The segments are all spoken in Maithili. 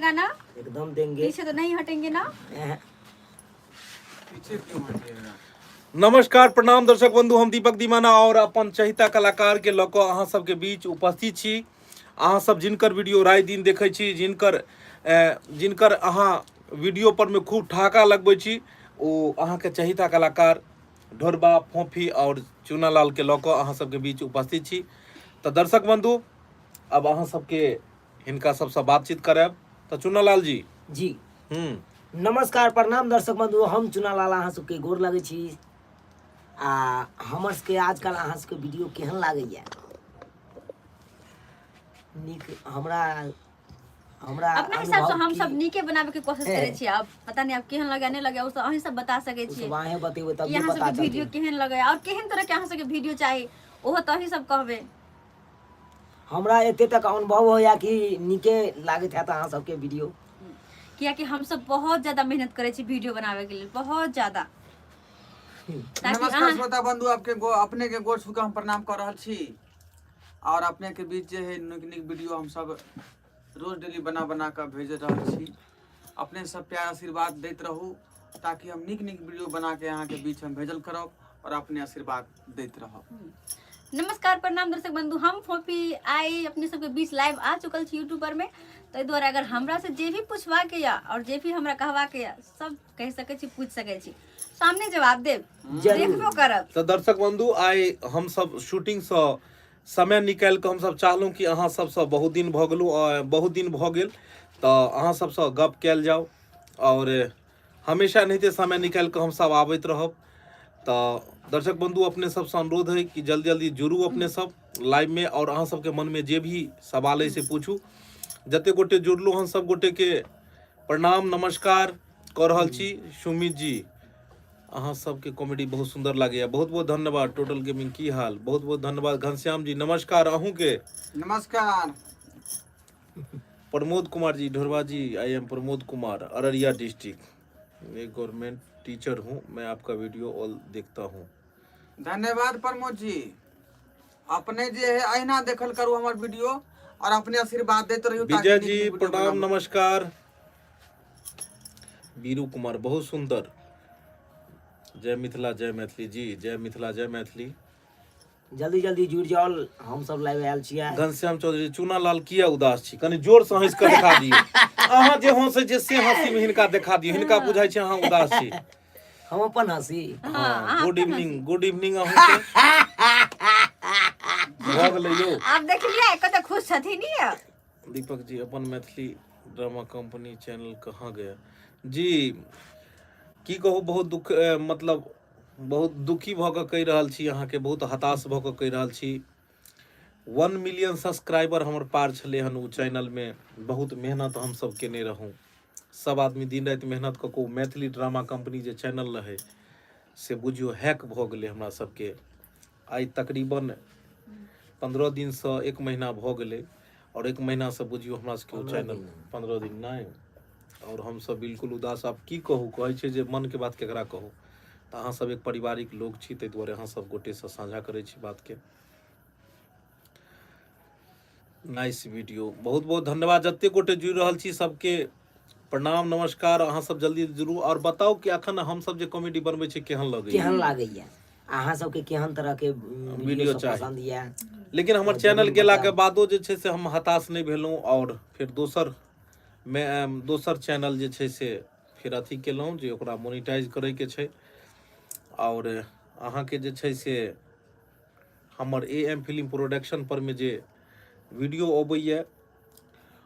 मिलेगा ना? एकदम देंगे। पीछे तो नहीं हटेंगे ना? पीछे क्यों हटेगा? नमस्कार, प्रणाम दर्शक बंधु, हम दीपक दीवाना और अपन चहिता कलाकार के लऽ कऽ अहाँ सबके बीच उपस्थित छी। अहाँ सब जिनकर वीडियो राति दिन देखै छी, जिनकर जिनकर अहाँ वीडियो पर में खूब ठहाका लगबै छी, ओ अहाँके चहिता कलाकार ढोरबा, फोफी और चूनालाल के लऽ कऽ अहाँ सबके बीच उपस्थित छी। तऽ दर्शक बंधु, अब अहाँ सबके हिनका सबसँ बातचीत करायब। तऽ चूनालाल जी। जी। नमस्कार, प्रणाम दर्शक बंधु, हम चुनालाल अहाँ सबके गोर लगै छी। आ हमर सबके आजकल अहाँ सबके वीडियो केहन लागैया? नीक हमरा हमरा अपना हिसाब से अनुभव हम सब की- नीके बनावे के कोशिश करै छियै। अब पता नहीं अब केहन लगे नहीं लगे, ओ सब अहीं सब बता सकै ओ छियै सब अहें बतेबै कि तब अहाँ पता सबके वीडियो चलतै। केहन लगे और केहन तरह के अहाँ सबके वीडियो चाही, ओहो तऽ अहीं सब कहबै। हमरा एते तक अनुभव होया कि नीके लागैत हैत अहाँ सबके वीडियो, कियाकि हम सब बहुत ज्यादा मेहनत करै छी वीडियो बनावे के लेल, बहुत ज्यादा, ताकि नमस्कार अहाँ श्रोता बंधु, आपके गो अपने के गोर छू के हम प्रणाम कर रहल छी और अपने के बीच जे है नीक नीक वीडियो हम सब रोज डेली बना बना के भेज रहल छी। अपने सब प्यार आशीर्वाद दैत रहू ताकि हम नीक नीक वीडियो बना के अहाँ के बीच हम भेजल करब और अपने आशीर्वाद दैत रहब। नमस्कार, प्रणाम दर्शक बंधु, हम फोफी आई अपने सबके बीच लाइव आ चुकल छी यूट्यूब पर में। ताहि दुआरे अगर हमरा से जे भी पूछबाके या और जे भी हमरा कहबाके या, सब कहि सकै छी, पूछि सकै छी, सामने जवाब देब, देखबो करब। तऽ दर्शक बंधु, आइ हम सब शूटिंग सँ समय निकालि कऽ हमसब चाहलहुँ कि अहाँ सबसँ बहुत दिन भऽ गेलहुँ, बहुत दिन भऽ गेल, तऽ अहाँ सबसँ गप कयल जाउ और हमेशा एनाहिते समय निकालि कऽ हमसब आबैत रहब। तऽ दर्शक बंधु, अपने सबसँ अनुरोध है कि जल्दी जल्दी जुड़ू अपने सब लाइव में और अहाँ सबके मन में जे भी सवाल है से पूछू। जते गोटे जुड़लहुँ हन सब गोटे के प्रणाम नमस्कार कऽ रहल छी। सुमित जी, अहाँ सबके कॉमेडी बहुत सुंदर लागैया, बहुत बहुत धन्यवाद। टोटल गेमिंग की हाल, बहुत बहुत धन्यवाद। घनश्याम जी नमस्कार अहूँ के। नमस्कार। Pramod Kumar ji, Dhorba ji, I am Pramod Kumar, Araria district, एक गवर्नमेंट टीचर हूँ, मैं आपका वीडियो ऑल देखता हूँ। धन्यवाद प्रमोद जी, अपने जे है अहिना देखल करू हमर वीडियो और अपने आशीर्वाद दैत रहियो ताकि विजय नीक जी नीक वीडियो प्रणाम बनाबू। नमस्कार। बीरू कुमार बहुत सुंदर, जय मिथिला जय मैथिली जी, जय मिथिला जय मैथिली। जल्दी जल्दी जुड़ि जाउ, हम सब लाइव आयल छियै। घनश्याम चौधरी, चूना लाल किया उदास छी, कनि जोर से हंस के देखा दियौ। अहाँ जे हंसै छियै से हंसी में हिनका देखा दियौ, हिनका बुझाइ छै अहाँ उदास छी। हम अपन हंसी। हाँ, गुड इवनिंग, गुड इवनिंग अहूँके भऽ गेलै यौ। आब देखलियै कते खुश छथिन ई। दीपक जी, अपन मैथिली ड्रामा कंपनी चैनल कहाँ गया जी? की कहू, बहुत दुख, मतलब बहुत दुखी भऽ कऽ कहि रहल छी अहाँके, बहुत हताश भऽ कऽ कहि रहल छी। 1 मिलियन सब्सक्राइबर हमर पार छलै हन ओ चैनलमे। बहुत मेहनत हमसब केने रहौं, सब आदमी दिन राति मेहनत कऽ कऽ ओ मैथिली ड्रामा कंपनी जे चैनल रहै से बुझियौ हैक भऽ गेलै हमरा सबके। आइ तकरीबन 15 दिनसँ 1 महीना भऽ गेलै और 1 महीनासँ बुझियौ हमरा सबके ओ चैनल 15 दिन नहि, और हमसब बिल्कुल उदास। आब की कहू, कहै छै जे मनके बात केकरा कहू, तऽ अहाँ सब एक पारिवारिक लोक छी, ताहि दुआरे अहाँ सब गोटेसँ साझा करै छी बातके। नाइस वीडियो, बहुत बहुत धन्यवाद। जते गोटे जुड़ि रहल छी सबके प्रणाम नमस्कार। अहाँ सब जल्दी जुड़ू और बताउ कि अखन हम सब जे कॉमेडी बनबै छी केहन लगैया, केहन लागैया अहाँ सबके, केहन तरह के वीडियो सब पसंद या। लेकिन हमर चैनल गेला के बादो जे छै से हम हताश नहि भेलहुँ और फेर दोसर मे दोसर चैनल जे छै से फेर अथी केलहुँ जे ओकरा मोनिटाइज करैके छै। और अहाँके जे छै से हमर ए एम फिल्म प्रोडक्शन पर में जे वीडियो अबैया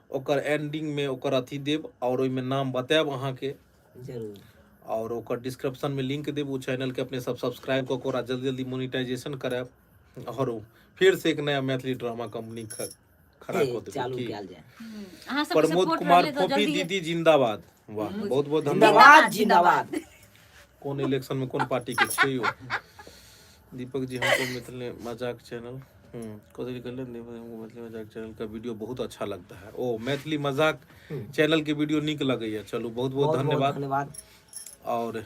ओकर एंडिंग में ओकर अथी देब और ओहिमे नाम बतायब अहाँके जरूर, और ओकर डिस्क्रिप्शन में लिंक देब। ओ चैनल के अपने सब सब्सक्राइब कऽ ओकरा जल्दी जल्दी मोनिटाइजेशन करायब और फिर से एक नया मैथिली ड्रामा कंपनी खड़ा कऽ देबै। चालू कयल जाय। अहाँ सब प्रमोद कुमार फोफी दीदी जिंदाबाद, वाह, बहुत बहुत धन्यवाद। जिंदाबाद। कोन इलेक्शन में कोन पार्टी के छियै यौ? दीपक जी, हमको मिथिले मजाक चैनल कथी कहले, मैथिली मजाक चैनल का वीडियो बहुत अच्छा लगता है। ओ मैथिली मजाक चैनल के वीडियो नीक लगैया, चलू बहुत बहुत धन्यवाद। धन्यवाद। और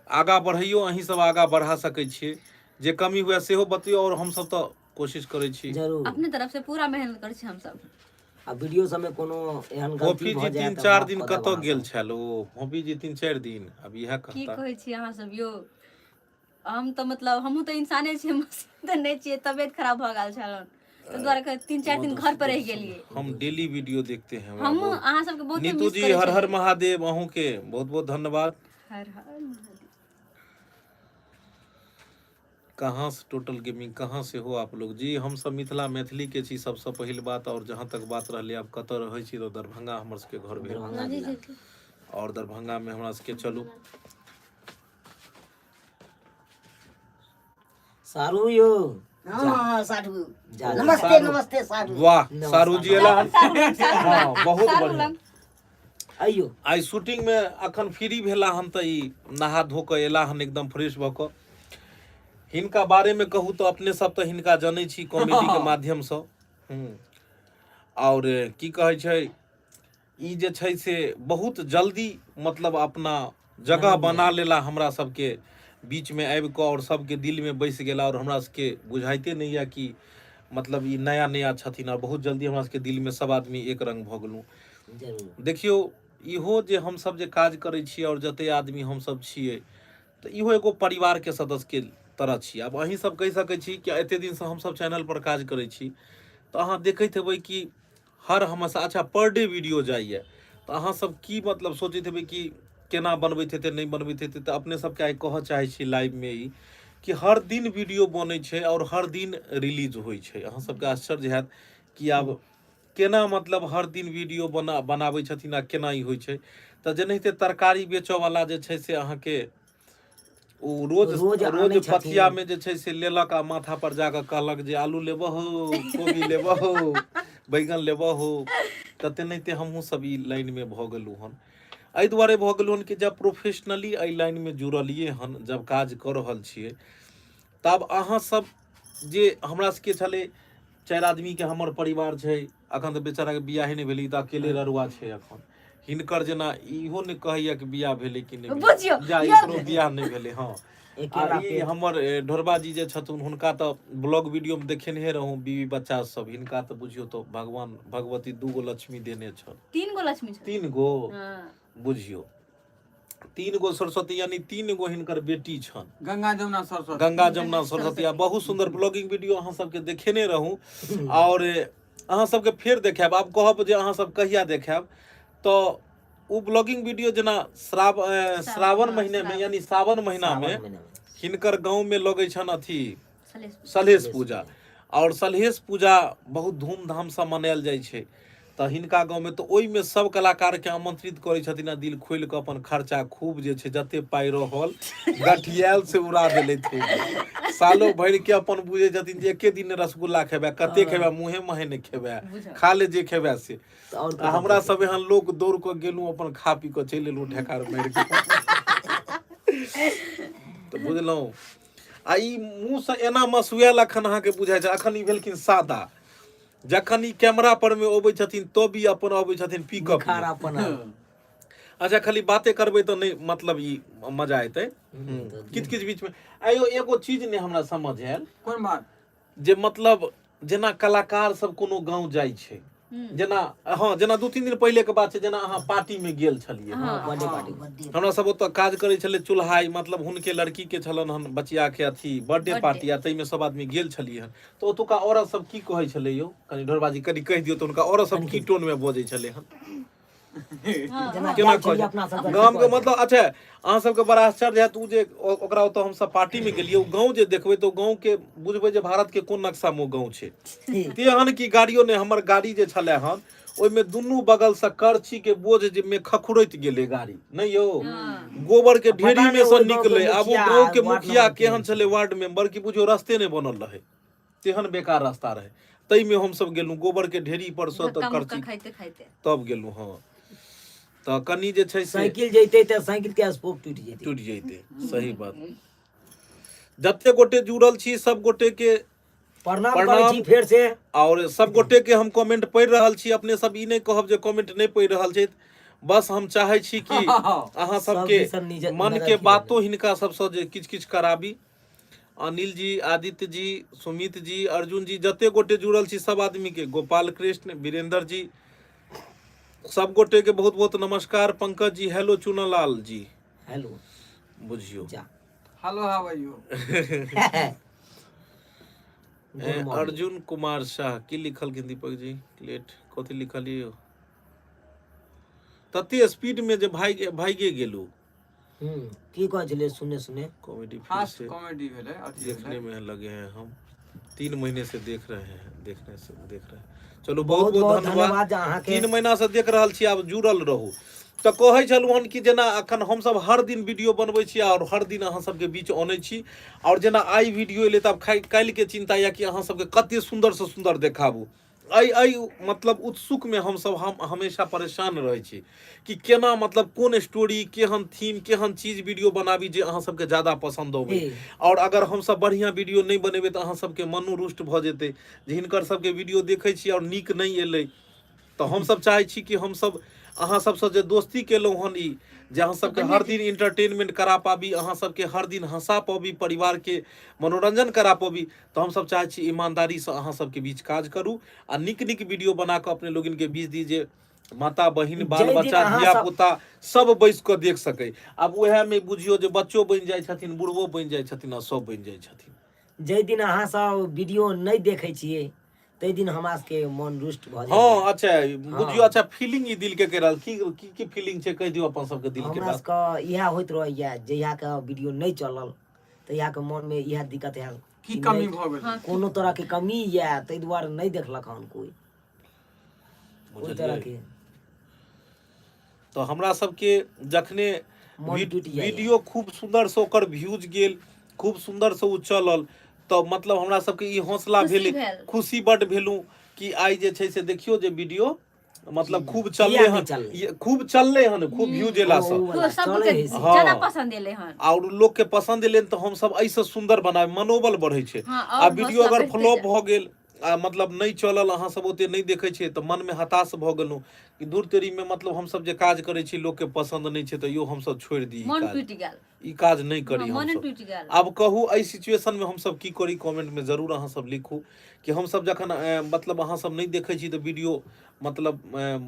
आगा बढ़ैयो, अहीं सब आगा बढ़ा सकै छियै, जे कमी हुए सेहो बतियौ और हमसब तऽ कोशिश करै छी जरूर, अपने तरफ से पूरा मेहनत करै छी हमसब। आ वीडियो सबमे कोनो एहन गलती फोफी भऽ जी जाय तीन तऽ चारि माफ दिन कऽ देब कतऽ अहाँ गेल सब। छल ओ फोफी जी 3-4 दिन आब इएह की कहता। कहै छी अहाँ सब यौ, हम तऽ मतलब हमहूँ तऽ इंसाने छियै, मशीन तऽ नहि छियै। तबियत खराब भऽ गेल छल ताहि दुआरे 3-4 दिन घर पर रहि गेलियै। हम डेली वीडियो देखते हैं। वाह, हमहूँ बहुत। अहाँ सबके बहुत नीतू मिस जी करै हर हर छलियै। महादेव, अहूँ के बहुत बहुत धन्यवाद। हर हर महादेव। कहाँ से टोटल गेमिंग कहाँ से हो आप लोग? जी हम सब मिथिला मैथिली के छी सबसे पहिल बात। और जहाँ तक बात रहले आप कतऽ रहै छी, तो दरभंगा हमर सबके घर भेल। दरभंगा जिला। और दरभंगा में हमरा सबके चलू सारू यौ। हाँ साधु। जा जा। नमस्ते नमस्ते साधु। वाह, नमस्कार। सारू जी एला हन। सारू लग, सारू हाँ, लग, बहुत सारू बढ़िया। लग। अइयो आइ शूटिंग में अखन फ्री भेला हन तऽ ई नहा धो कऽ एला हन एकदम फ्रेश भऽ कऽ। हिनका बारे में कहू तऽ अपने सब तऽ हिनका जनै छी कॉमेडी के माध्यम सँ। और की कहै छै, ई जे छै से बहुत जल्दी मतलब अपना जगह बना लेला हमरा सबके बीच में आबि कऽ और सबके दिल में बसि गेला। और हमरा सबके बुझाइते नहि यऽ कि मतलब ई नया नया छथिन और बहुत जल्दी हमरा सबके दिल में सब आदमी एक रंग भऽ गेलहुँ। जरूर। देखियौ, इहो जे हमसब जे काज करै छियै और जते आदमी हमसब छियै तऽ इहो एगो परिवार के सदस्य के तरह छियै। आब अहीं सब कहि सकै छी कि एते दिन से हमसब चैनल पर काज करै छी तऽ अहाँ देखैत हेबै कि हर हमेशा अच्छा पर डे वीडियो जाइए, तऽ अहाँ सब की मतलब सोचैत हेबै कि केना बनबैत हेतै, नहि बनबैत हेतै। तऽ अपने सबके आइ कहऽ चाहै छी लाइव में ई कि हर दिन वीडियो बनै छै और हर दिन रिलीज होइ छै। अहाँ सबके आश्चर्य हैत कि आब केना मतलब हर दिन वीडियो बनाबै छथिन आ केना ई होइ छै। तऽ जेनाहिते तरकारी बेचऽवला जे छै से अहाँके ओ रोज रोज रोज आनै छथिन। पथिया में जे छै से लेलक आ माथा पर जाकऽ कहलक जे आलू लेबहो, कोबी लेबहो, बैगन लेबहो। तऽ तेनाहिते हमहूँ सब ई लाइन में भऽ गेलहुँ हन। एहि दुआरे भऽ गेलहुँ हन कि जब प्रोफेशनली एहि लाइन में जुड़लियै हन, जब काज कऽ रहल छियै, तब अहाँ सब जे हमरा सबके छलै 4 आदमी के हमर परिवार छै। अखन तऽ बेचारा के बियाहे नहि भेलै, ई तऽ अकेले ररुआ छै अखन। हिनकर जेना इहो नहि कहैया कि बियाह भेलै कि नहि भेलै। बुझियौ, जा यौ। एकरो बियाह नहि भेलै। हँ, आ अकेला ई पेट। हमर ढोरबा जी जे छथुन हुनका तऽ ब्लॉग वीडियो में देखेने रहूं बीवी बच्चा सब। हिनका तऽ बुझियौ तऽ भगवान भगवती 2 गो लक्ष्मी देने छल। 3 गो लक्ष्मी छल। 3 गो? हाँ। बुझियौ 3 गो सरस्वती, यानी 3 गो हिनकर बेटी छन। गंगा जमुना सरस्वती। गंगा जमुना सरस्वती। आ बहुत सुंदर ब्लॉगिंग वीडियो अहाँ सबके देखेने रहूं और अहाँ सबके फेर देखायब। आब कहब जे अहाँ सब कहिया देखायब, तऽ ओ ब्लॉगिंग वीडियो जेना श्रावण महीने में, यानी सावन महीना में सावन महीना में हिनकर गाँव में लगै छन अथी सलेश सलहेश पूजा। और सलहेश पूजा बहुत धूमधाम से मनायल जाइ छै तऽ हिनका गाँव में। तऽ ओहिमे सब कलाकार के आमंत्रित करै छथिन आ दिल खोलि कऽ अपन खर्चा खूब जे छै जते पाइ रहल गठियाल से उड़ा देलथि। सालो भरि के अपन बुझै छथिन जे एके दिन रसगुल्ला खेबै, कते खेबै, मुँहे महे नहि खेबै, बुझल। खा ले जे खेबै से। तऽ आओर आ हमरा सब एहन लोक दौड़ कऽ गेलहुँ, अपन खा पी कऽ चलि एलहुँ ढेकार मारि कऽ। तऽ बुझलहुँ, आ ई मुँह से एना मसुआयल अखन अहाँके बुझाइ छै। अखन ई भेलखिन सादा, जखन ई कैमरा पर में अबै छथिन तब ई अपन अबै छथिन पिकअप। निखार अपन। अच्छा, खाली बाते करबै तऽ नहि मतलब ई मजा एतै। किछु किछु बीच में आइयो एगो चीज नहि हमरा समझ आयल। कोन बात? जे मतलब जेना कलाकार सब कोनो गाँव जाइ छै, जेना हँ जेना 2-3 दिन पहिले के बात छै, जेना अहाँ पार्टी में गेल छलियै। Birthday party. हमरा सब ओतऽ काज करै छलै चूल्हाई, मतलब हुनके लड़की के छलन हन बचिया के अथी बर्थडे पार्टी, आ ताहिमे सब आदमी गेल छलियै हन। तऽ ओतुका औरत सब की कहै छलै यौ? कनि ढोरबाजी कनि कहि दियौ तऽ हुनका औरत सब की टोन में बजै छलै हन? जेना केना गेल छलियै कहै अपना सब गाम के मतलब। अच्छा, अहाँ सबके बड़ा आश्चर्य हैत, ओ जे ओकरा ओतऽ हमसब पार्टी में गेलियै, ओ गाँव जे देखबै तऽ ओ गाँव के बुझबै जे भारत के कोन नक्शा में ओ गाँव छै। तेहन कि गाड़ियो नहि। हमर गाड़ी जे छलै हन ओहिमे दुनू बगल से करछी के बोझ जे में खखुरैत गेलै गाड़ी, नहि यौ, गोबर के पता ढेरी में नहि से ओहि गाँव के निकले। आब ओ मुखिया गाँव के वार्ड मुखिया नंबर केहन केहन छलै, वार्ड मेंबर, कि बुझियौ रस्ते नहि बनल रहै, तेहन बेकार रास्ता रहै। ताहिमे हमसब गेलहुँ गोबर के ढेरी पर से तऽ धक्का मुक्का करची खाइते खाइते तब गेलहुँ। हँ, तऽ कनि जे छै से साइकिल जैते तऽ साइकिल के स्पोक टूटि जेतै। टूटि जैते, सही बात। जते गोटे जुड़ल छी सब गोटे के प्रणाम करै प्रणाम। छी फेर से। और सब गोटे के हम कमेंट पढ़ि रहल छी। अपने सब ई नहि कहब जे कमेंट नहि पढ़ि रहल छथि। बस हम चाहै छी कि अहाँ सब सबके दिसन मन नजर के रखी। बातो हिनका सबसँ जे किछु किछु कराबी। अनिल जी, आदित्य जी, सुमित जी, अर्जुन जी, जते गोटे जुड़ल छी सब आदमी के, गोपाल कृष्ण, वीरेंद्र जी, सब गोटे के बहुत बहुत नमस्कार। पंकज जी हेलो, चुनालाल जी हेलो, बुझियो जा hello, how are you? Arjun Kumar Shah की लिखलखिन दीपक जी लेट कथी लिखलियो तते स्पीड में जे भाग भागे गेलू। की कहै छलै सुने सुने? कॉमेडी फिर फास्ट से कॉमेडी भेलै, अथी देखने भेलै। में लगे हैं हम, 3 महीने से देख रहे हैं, देखने से देख रहे हैं। चलू बहुत बहुत बहुत बहुत धन्यवाद। धन्यवाद अहाँके। 3 महीना से देख रहल छी, आब जुड़ल रहू। तऽ कहै छलहुँ हन कि जेना अखन हमसब हर दिन वीडियो बनबै छी आओर हर दिन अहाँ सबके बीच अनै छी, आओर जेना आइ वीडियो एलै तऽ आब काल्हिके चिन्ता यऽ कि अहाँ सबके कते सुन्दरसँ सुन्दर देखाबू। एहि एहि मतलब उत्सुकमे हमसब हम हमेशा परेशान रहै छी कि केना मतलब कोन स्टोरी, केहन थीम, केहन चीज वीडियो बनाबी जे अहाँ सबके ज्यादा पसन्द अबै। आओर अगर हमसब बढ़िआँ वीडियो नहि बनेबै तऽ अहाँ सबके मनो रुष्ट भऽ जेतै जे हिनकर सबके वीडियो देखै छी आओर नीक नहि एलै। तऽ हमसब चाहै छी कि हमसब अहाँ सबसँ जे दोस्ती केलहुँ हन ई जे अहाँ सबके हर दिन इंटरटेनमेंट करा पाबी, अहाँ सबके हर दिन हंसा पाबी, परिवारके मनोरंजन करा पाबी, तऽ हमसब चाहै छी ईमानदारीसँ अहाँ सबके बीच काज करू आ नीक नीक वीडियो बना कऽ अपने लोगिनके बीच दी जे माता बहिन बाल जाहि दिन बच्चा अहाँ धिया सब पुता सब बैस कऽ देख सकै। आब उएहमे बुझियौ जे बच्चो बनि जाइ छथिन, बुढ़बो बनि जाइ छथिन आ सब बनि जाइ छथिन। जाहि दिन अहाँ सब वीडियो नहि देखै छियै ताहि दिन हमरा सबके मन रुष्ट भऽ हँ जाइए। अच्छा बुझियौ, अच्छा फीलिंग ई दिल के कहि रहल की की की फीलिंग छै कहि दियौ अपन सबके दिल के हमरा बात। सबके इएह होइत रहैए, जहियाके वीडियो नहि चलल तहियाके मनमे इएह दिक्कत आयल की कि कमी नहि भऽ गेल। हँ, कोनो तरहके कमी यए ताहि दुआरे नहि देखलक हन कोइ ओहि बुझलियै तरहके तऽ हमरा सबके जखने मन टूटि जाइए। वीडियो खूब सुन्दरसँ ओकर व्यूज गेल, खूब सुन्दरसँ ओ चलल, तऽ मतलब हमरा सबके ई हौसला खुशी भेलै, भेल। खुशी बड्ड भेलहुँ कि आइ जे छै से देखियौ जे वीडियो मतलब खूब किया चललै नहि हन, चललै? खूब चललै हन, खूब व्यूज एलासँ ओ वाला सबके चलै हइ से। हँ। ज्यादा पसंद एलै हन आओर लोकके पसन्द एलै तऽ हमसब एहिसँ सुन्दर बनाबी, मनोबल बढ़ै छै। हँ, आ आओर वीडियो हौसला अगर बढ़िते फ्लॉप जायत। भऽ गेल आ मतलब नहि चलल, अहाँ सब ओते नहि देखै छियै तऽ मनमे हताश भऽ गेलहुँ कि दूर तेरीमे मतलब हमसब जे काज करै छी लोकके पसन्द नहि छै, तऽ यो हमसब छोड़ि दी ई मन काज, टूटि गेल, ई काज नहि करी हँ, मने हमसब। टूटि गेल। आब कहू एहि सिचुएशनमे हमसब की करी? कमेंटमे जरूर अहाँ सब लिखू कि हमसब जखन मतलब अहाँ सब नहि देखै छी तऽ वीडियो मतलब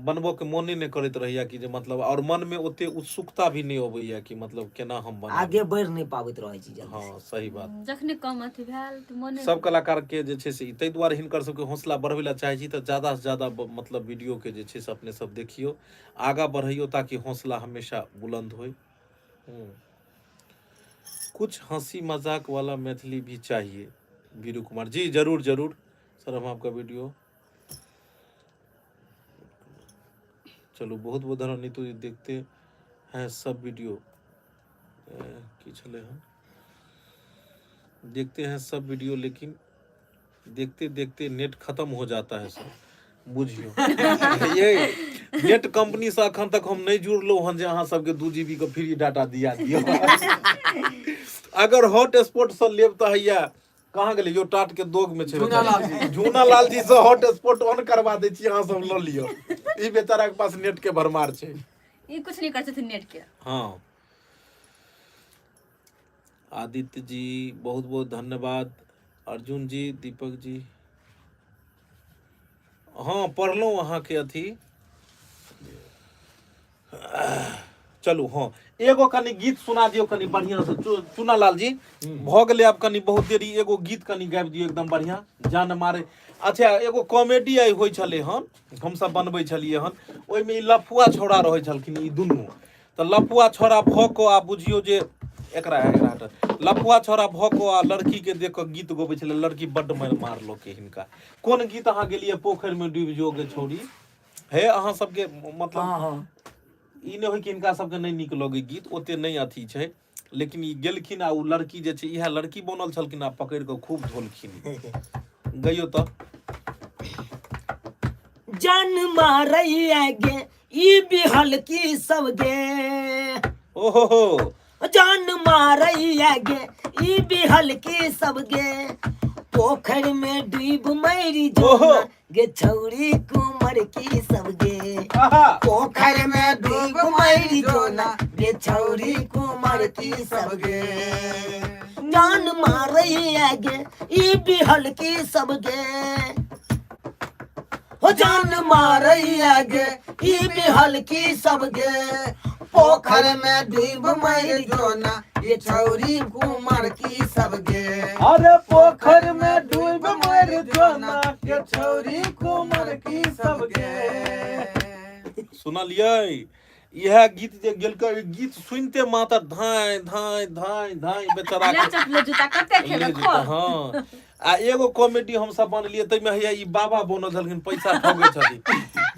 बनबऽके मोने नहि करैत रहैया कि जे मतलब आओर मनमे ओते उत्सुकता भी नहि अबैया कि मतलब केना हम बनाबी, आगे बढ़ि नहि पाबैत रहै छी जल्दी। हँ सही बात। जखने कम अथी भेल तऽ मोने सब कलाकार के जे छै से ताहि दुआरे हिनकर सबके हौसला बढ़बै लए चाहै छी तऽ ज्यादा से ज्यादा मतलब वीडियो के जे छै से अपने सब देखियौ, आगाँ बढ़ैयौ ताकि हौसला हमेशा बुलंद होय। कुछ हंसी मजाक वाला मैथिली भी चाहिए वीरू कुमार जी, जरूर जरूर सर, हम आपका वीडियो चलू बहुत बहुत धन्यवाद नीतू जी, देखते हैं सब वीडियो की छलै हन, देखते हैं सब वीडियो लेकिन देखते देखते नेट खत्म हो जाता है सर। बुझियौ ये नेट कंपनी से अखन तक हम नहीं जुड़लहुँ हन जे अहाँ सबके 2 जीबी के फ्री डाटा दिया दियौ। अगर हॉट स्पॉट से लेब तऽ हैया कहाँ गेलै यो टाट के दोग में छै झूना लाल जी। झूना लाल जी से हॉट स्पॉट ऑन करवा दै छी, अहाँ सब लऽ लियौ, ई बेचारा के पास नेट के भरमार छै, ई कुछ नहीं कर छथिन नेट के। हाँ आदित्य जी बहुत बहुत धन्यवाद, अर्जुन जी, दीपक जी, हाँ पढ़लहुँ अहाँके अथी। चलू हाँ एगो कनि गीत सुना दियौ कनि बढ़िआँ से, चुना लाल जी भऽ गेलै आब कनि बहुत देरी, एगो गीत कनि गाबि दियौ एकदम बढ़िआँ जान मारे। अच्छा एगो कॉमेडी आइ होइ छलै हन, हमसब बनबै छलियै हन, ओहिमे ई लफुआ छौड़ा रहै छलखिन ई दुनू, तऽ लफुआ छौड़ा भऽ कऽ आ बुझियौ जे एकरा एकरा हटा, लफुआ छौड़ा भऽ कऽ आ लड़कीके देख कऽ गीत गबै छलै, लड़की बड्ड मारि मारलकै हिनका। कोन गीत अहाँ गेलियै पोखरिमे डूबि जो गे छौड़ी? हे अहाँ सबके मतलब हँ हँ ई नहि होइ कि हिनका सबके नहि नीक लगै गीत, ओते नहि अथी छै, लेकिन ई गेलखिन आ ओ लड़की जे छै इएह लड़की बनल छलखिन आ पकड़ि कऽ खूब धोलखिन। गइयो तऽ जान मारैया गे ई बिहल की सब गे, ओहो हो जान मारैया गे ई बिहल की सब गे, पोखरि में डूब मरि ओहो। जो गे छौरी कुमर की सब गे, आहा पोखरि में डूब मरि जो गे गे छौरी कुमार की सब गे जान मारैया गे ई बिहल की सब गे हो जान मारैया गे ई बिहल की सब गे पोखर में डूब मर जोना ये छौरी कुमार की सब गे। अरे पोखर में डूब मर जोना के छौरी कुमर की सब गे। सुनलियै इएह गीत जे गेलकै, ई गीत सुनिते माता धाय धाय धाय धाय बेचारा ले के चपले जूता कते ले खेबै जेतै, खोल। हँ। आ एगो कॉमेडी हमसब बनेलियै, ताहिमे हैया ई बाबा बनल छलखिन, पैसा ठगै छथिन।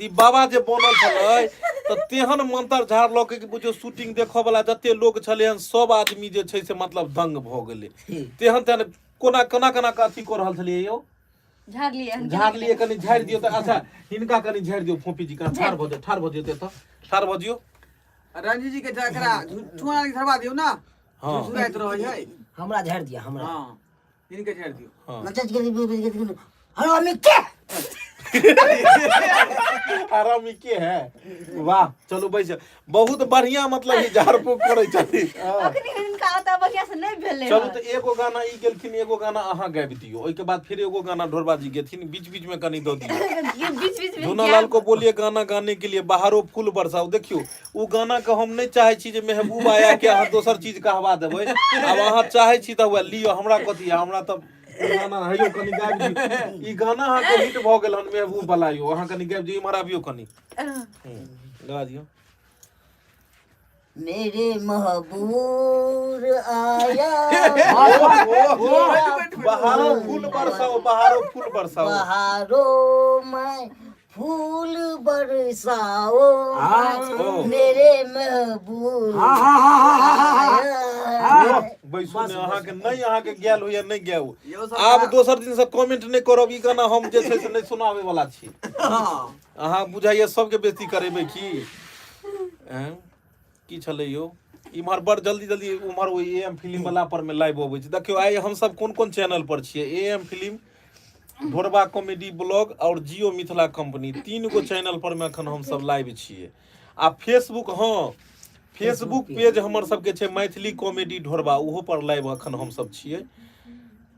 ई बाबा जे बनल छलै तऽ तेहन मंत्र झाड़लकै कि बुझियौ शूटिंग देखऽ वाला जते लोक छलै हन सब आदमी जे छै से मतलब दंग भऽ गेलै। तेहन तेहन कोना कोना कोना के अथी कऽ रहल छलियै यौ। झाड़लियै हन। झाड़लियै, कनि झाड़ि दियौ तऽ। अच्छा, हिनका कनि झाड़ि दियौ, फोपी जी के। ठाढ़ भऽ जाउ, ठाढ़ भऽ जियौ एतऽ, ठाढ़ भऽ जियौ। रंजी जी के जकरा झुठुआ झड़वा दियौ ना। हँ। झुझुराइत रहै है। हमरा झाड़ि दिअ, हमरा। हँ, हिनके झाड़ि दियौ। हँ। नचैत गेल हरामी के। हरामी के है, वाह। चलू बैस, बहुत बढ़िया, मतलब ई झाड़ फूक करै छथिन। हँ। अखनी हिनका ओतऽ बढ़िया से नहि भेलै। चलू हन। तऽ एगो गाना ई गेलखिन, एगो गाना अहाँ गाबि दियौ, ओहिके बाद फिर एगो गाना ढोरबा जी गेथिन, बीच बीच में कनि दऽ दियौ। ये बीच बीच में झूनालाल को बोलिए गाना गाने के लिए, बाहरो फूल बरसाओ। देखियौ, ओ गाना के हम नहि चाहै छी जे महबूब आया के अहाँ दोसर चीज कहवा देबै। आब अहाँ चाहै छी तऽ वएह लिअ, हमरा कथी है, हमरा तऽ ओ गाना हैयो कनि गाबि दियौ। ई गाना अहाँके हिट भऽ गेल हन महबूब वाला यौ, अहाँ कनि गाबि दियौ, इम्हर आबियौ कनि। गा दियौ। मेरे महबूब आया। बहारो फूल बरसाओ, बहारो फूल बरसाओ। बहारों में फूल बरसाओ। ओ। मेरे महबूब हाँ हाँ हाँ हाँ हाँ हाँ। आया। बैसू ने, अहाँके नहि, अहाँके गायल होइया नहि गायल। यौ सब। आब दोसर दिन से कमेंट नहि करब, ई गाना हम जे छै से नहि सुनाबै वाला छी। हँ। अहाँ बुझाइया सबके बेइज्जती करेबै की? एँ? की छलै यौ इम्हर बड़ जल्दी जल्दी उम्हर ओहि ए एम फिल्म वाला पर मे लाइव अबै छै। देखियौ, आइ हमसब कोन कोन चैनल पर छियै। A M film, Dhorba comedy blog आओर जियो मिथिला कंपनी, 3 गो चैनल पर मे एखन हमसब लाइव छियै। आ फेसबुक, हँ, फेसबुक पेज हमर सबके छै मैथिली कॉमेडी ढोरबा, ओहो पर लाइव एखन हमसब छियै।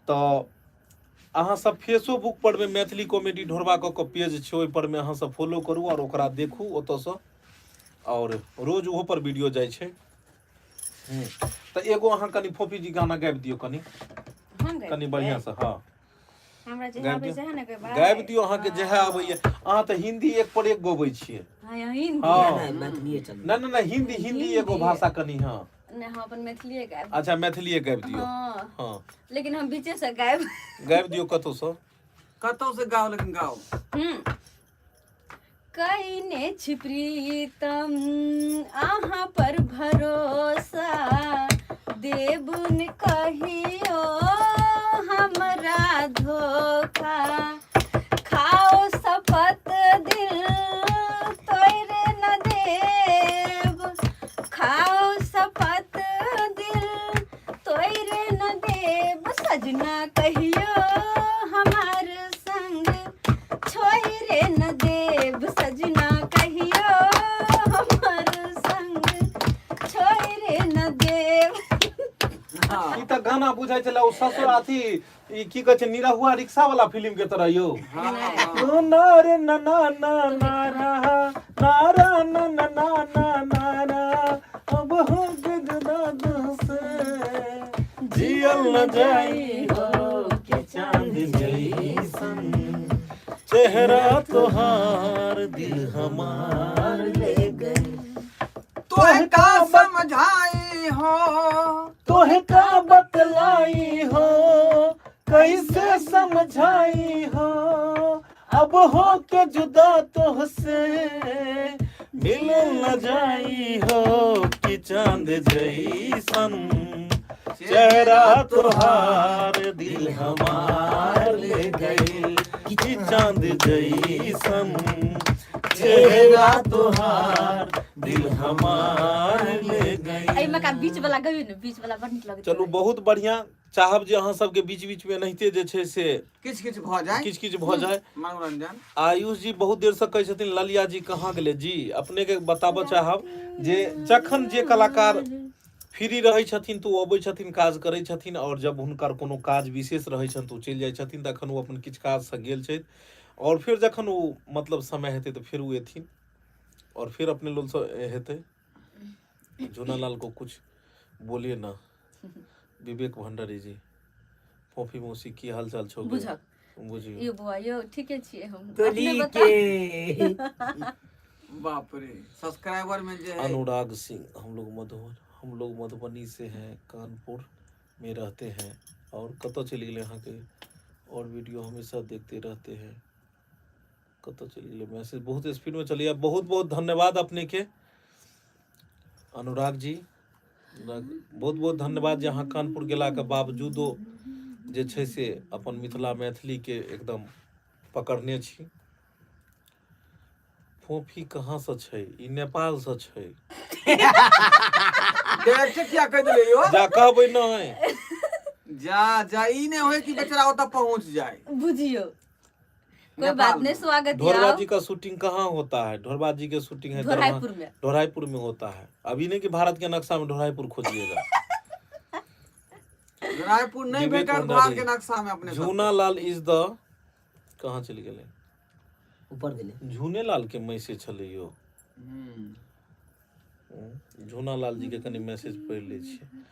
तऽ अहाँ सब फेसोबुक पर मे मैथिली कॉमेडी ढोरबा कऽ कऽ पेज छै, ओहि पर मे अहाँ सब फॉलो करू आओर ओकरा देखू ओतऽसँ, आओर रोज ओहो पर वीडियो जाइ छै। तऽ एगो अहाँ कनि फोफी जी गाना गाबि दियौ कनि। हम गाबि कनि बढ़िआँसँ, हँ। हमरा जे गाबि आबै दियौ। छै ने गबै। गाबि दियौ, अहाँके जेहे आबैया। अहाँ तऽ हिंदी एक पर एक गबै छियै। हाँ, हिंदी। हँ। नहि, मैथिलीए चलू। नहि नहि नहि, हिंदी, हिंदी एगो भाषा कनि, हँ। नहि, हम अपन मैथिलीए गायब। अच्छा, मैथिलीए गाबि दियौ। हँ। हँ। लेकिन हम बीचे से गायब। गाबि दियौ कतहुसँ। कतौ से गाओ, लेकिन गाओ। कईने छी प्रीतम अहाँ पर भरोसा, देबुन कहियो हमरा धोखा, खाओ शपथ दिल तोड़े न देब, खाओ शपथ दिल तोड़े न देब, सजना कहियो हमार संग छोड़े न देब, सजना कहियो हमार संग छोड़े न देब। ई तऽ गाना बुझाइ छलै ओ ससुर अथी ई की कहै छै, निरहुआ रिक्शा वाला फिल्म के तरह यौ। हँ। ना रे ना ना ना ना रा ना रा ना ना ना ना ना रा, अब हो जुदा से जियल न जाई हो के चांद जैसन चेहरा तोहार दिल हमार ले गई। तोहे का समझाई हो, तोहे का बतलाई हो, कैसे समझाई हो, अब हो के जुदा तोहसे मिल न जाई हो कि चांद जैसन चेहरा तोहार दिल हमार ले गई, कि चांद जैसन चेहरा तोहार दिल हमार ले गई। एहिमे काका बीच वाला गबियो ने, बीच वाला बड़ नीक लगैत चलू रहै। बहुत बढ़िया। चाहब जे अहाँ सबके बीच बीच में एनाहिते जे छै से किछु किछु भऽ जाय, किछु किछु भऽ जाय मनोरंजन। आयुष जी बहुत देर से कहै छथिन ललिया जी कहाँ गेलै जी। अपने के बताबऽ चाहब जे जखन जे कलाकार फ्री रहै छथिन तऽ ओ अबै छथिन, काज करै छथिन, आओर जब हुनकर कोनो काज विशेष रहै छनि तऽ ओ चलि जाइ छथिन। तखन ओ अपन किछु काजसँ गेल छथि, आओर फेर जखन ओ मतलब समय हेतै तऽ फेर ओ एथिन आओर फेर अपने लोलसँ हेतै। झूनालाल को कुछ बोलिए ना। विवेक भंडारी जी, फोफी मौसी की हाल चाल छौ? बुझक बुझियौ यो बौआ यो, ठीके छियै हम, तोरी अपने बताउ। के बाप रे, सब्सक्राइबर में जे है। अनुराग सिंह, हम लोग मधुबनी से हैं, कानपुर में रहते हैं। और कतऽ चलि गेलै अहाँके? और वीडियो हमेशा देखते रहते हैं। कतऽ चलि गेलै मैसेज? बहुत स्पीड में चलिए। बहुत बहुत धन्यवाद अपने के अनुराग जी, बहुत बहुत धन्यवाद जे अहाँ कानपुर गेलाके बावजूदो जे छै से अपन मिथिला मैथिलीके एकदम पकड़ने छी। फोफी कहाँसँ छै? ई नेपालसँ छै। डायरेक्ट किया कहि देलियै यौ? जा कहबै नहि। जा जा, ई नहि होय कि बेचारा ओतऽ पहुंच जाय। बुझियौ, कोई नेपाल बात नहीं, में। स्वागत ढोरबा है। जी का शूटिंग कहाँ होता है? ढोरबा जी के शूटिंग है ढोराईपुर में। ढोराईपुर में होता है। अभी नहीं कि भारत के नक्शा में ढोराईपुर खोजिएगा। रायपुर नहीं विवेक भेटल भंडारी। भारत के नक्शा में अपने सब। झूना लाल is the कहाँ चलि गेलै? ऊपर गेलै। झूने लाल के मैसेज छलै यौ। झूना लाल जी के कनि मैसेज पढ़ि लै छियै।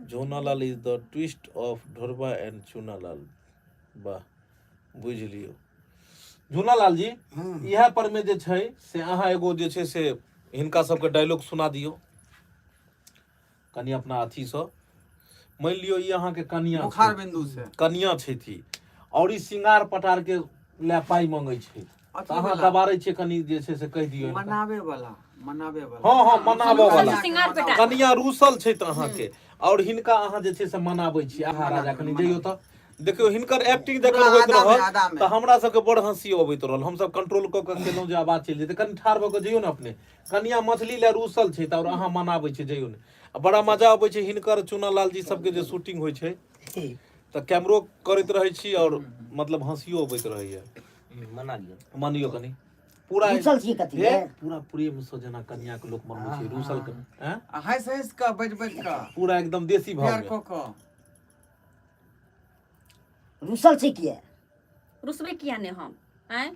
Jhuna Lal is the twist of Dhorba and Chuna Lal. वाह, बुझि लियौ झूना लाल जी। इएह पर मे जे छै से अहाँ एगो जे छै से हिनका सबके डायलॉग सुना दियौ कनि अपना अथीसँ। मानि लियौ ई अहाँके कनिया बुखार छै। बिंदु से कनिया छथि आओर ई सिंगार पटार के लए पाइ मंगै छै, अथी तऽ अहाँ वाला। दबारै छियै कनि जे छै से कहि दियौ हिनका। मनावे वाला, मनावे वाला। हँ हँ, मनाबऽ वाला। सिंगार पेटार। कनिया रूसल छै तऽ अहाँके आओर हिनका अहाँ जे छै से मनाबै छी। आहा राजा, कनि जइयौ तऽ देखियौ हिनकर एक्टिंग जखन पूरा होइत आदा में, रहल आदा में। तऽ हमरा सबके बड़ हँसी अबैत रहल। हमसब कंट्रोल कऽ कऽ केलहुँ जे आवाज चलि जेतै। कनि ठाढ़ भऽ कऽ जइयौ ने अपने। कनिया मछली लए रूसल छै तऽ आओर अहाँ मनाबै छियै, जइयौ ने। आ बड़ा मजा अबै छै हिनकर चुना लाल जी सबके जे शूटिंग होइ छै तऽ कैमरो करैत रहै छी आओर मतलब हँसियो अबैत रहैया। मना लियौ। मानियौ कनि पूरा रूसल छियै कथी हे, ले? पूरा प्रेम से जेना कनिया के लोक मनबै छै रूसल के, हैं? आ हँसि हँसि कऽ, बाजि बाजि कऽ, पूरा एकदम देसी भाव प्यार में। कऽ कऽ। रुसल छै किया? रुसबै किया नहि हम? आँय,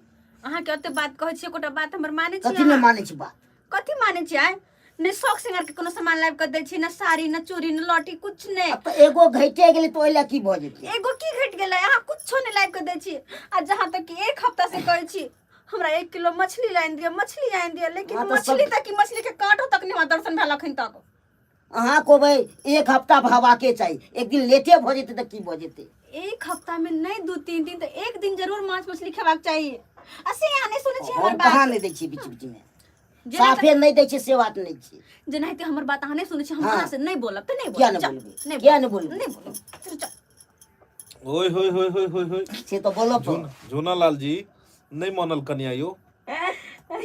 अहाँके ओते बात कहै छियै, एकोटा बात हमर मानै छी कथी नहि अहाँ? मानै छी बात? कथी मानै छी? आँय, नहि शौक सिंगार के कोनो सामान लाबि कऽ दै छी, ने साड़ी, ने चूड़ी, ने लौटी, कुछ नहि। आब तऽ एगो घटे गेलै तऽ ओहि लए की भऽ जेतै? एगो की घटि गेलै? अहाँ कुछो नहि लाबि कऽ दै छी। आ जहाँ तक कि एक हफ्ता से कहै छी हमरा 1 किलो मछली लानि दिअ, मछली आनि दिअ, लेकिन हाँ, तऽ सब- मछली तक की, मछली के काँटो तक नहि हमरा दर्शन भेल अखन तक। अहाँ कहबै एक हफ्ता भवाके चाही, एक दिन लेटे भऽ जेतै तऽ की भऽ जेतै? एक हफ्ता में नहीं, 2-3 दिन तऽ एक दिन जरूर माछ मछली खेबाक चाही, आ से अहाँ नहि सुनै छी हमर हम कहाँ बात। नहि दै छियै बीच बीचमे? जेना साफे नहि दै छियै से बात नहि छै। जेनाहिते हमर बात अहाँ नहि सुनै छी, हम हाँ। अहाँ से नहि बोलब तऽ नहि किया बोलब। नहि जा, बोलबै? नहि किया नहि बोलबै? नहि बोलब, चल, चल। ओय होय होय होय होय होय। से तऽ बोलब। झूना लाल जी नहि मानल कनिया यौ।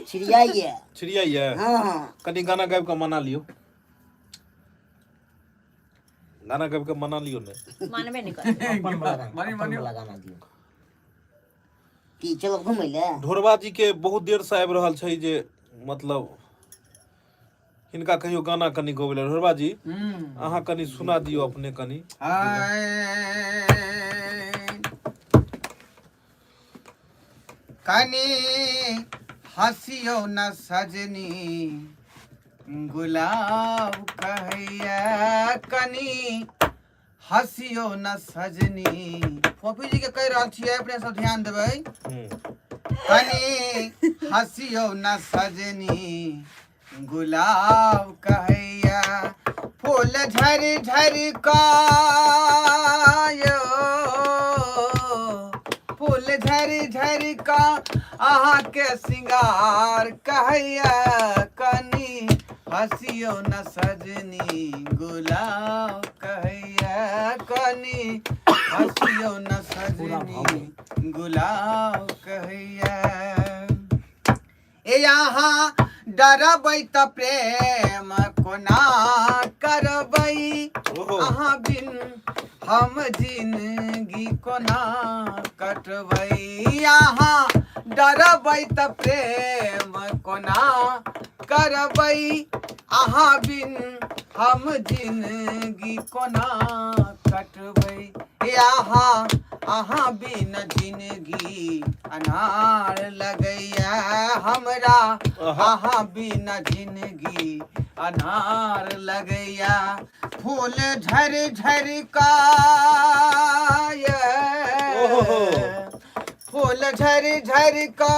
छिड़ियाइए। छिड़ियाइए। हँ। कनि गाना गाबि कऽ मना लियौ, गाना गाबि कऽ मना लियौ ने। मानबे नहि करबै। अपन वाला गाना, मानियो, अपन मानियो। वाला गाना दियौ। की चलब घुमै लए? ढोरबा जी के बहुत देर से आबि रहल छै जे मतलब हिनका कहियो गाना कनि गबै लए। ढोरबा जी, अहाँ कनि सुना दियौ अपने कनि। आय, कनि हँसियौ न सजनी, गुलाब कहैया, कनि हँसियौ न सजनी। फोफी जी के कहि रहल छियै, अपने सब ध्यान देबै। कनि हँसियौ न सजनी, गुलाब कहैया, फूल झरि झरि कऽ यौ, फूल झरि झरि कऽ अहाँके सिंगार कहैया, कनि हँसियौ न सजनी, गुलाब कहैया, कनि हँसियौ न सजनी, गुलाब कहैया। ए यहाँ डरबै तऽ प्रेम कोना करबै ओहो। अहाँ बिन हम जिंदगी कोना कटबै अहाँ डरबै तऽ प्रेम कोना करबै अहाँ बिन हम जिंदगी कोना कटबै अहाँ अहाँ बिन जिंदगी अनार लगैया हमरा अहाँ बिन जिंदगी अनार लगैया फूल झर झर का ओहो। फूल झर झर का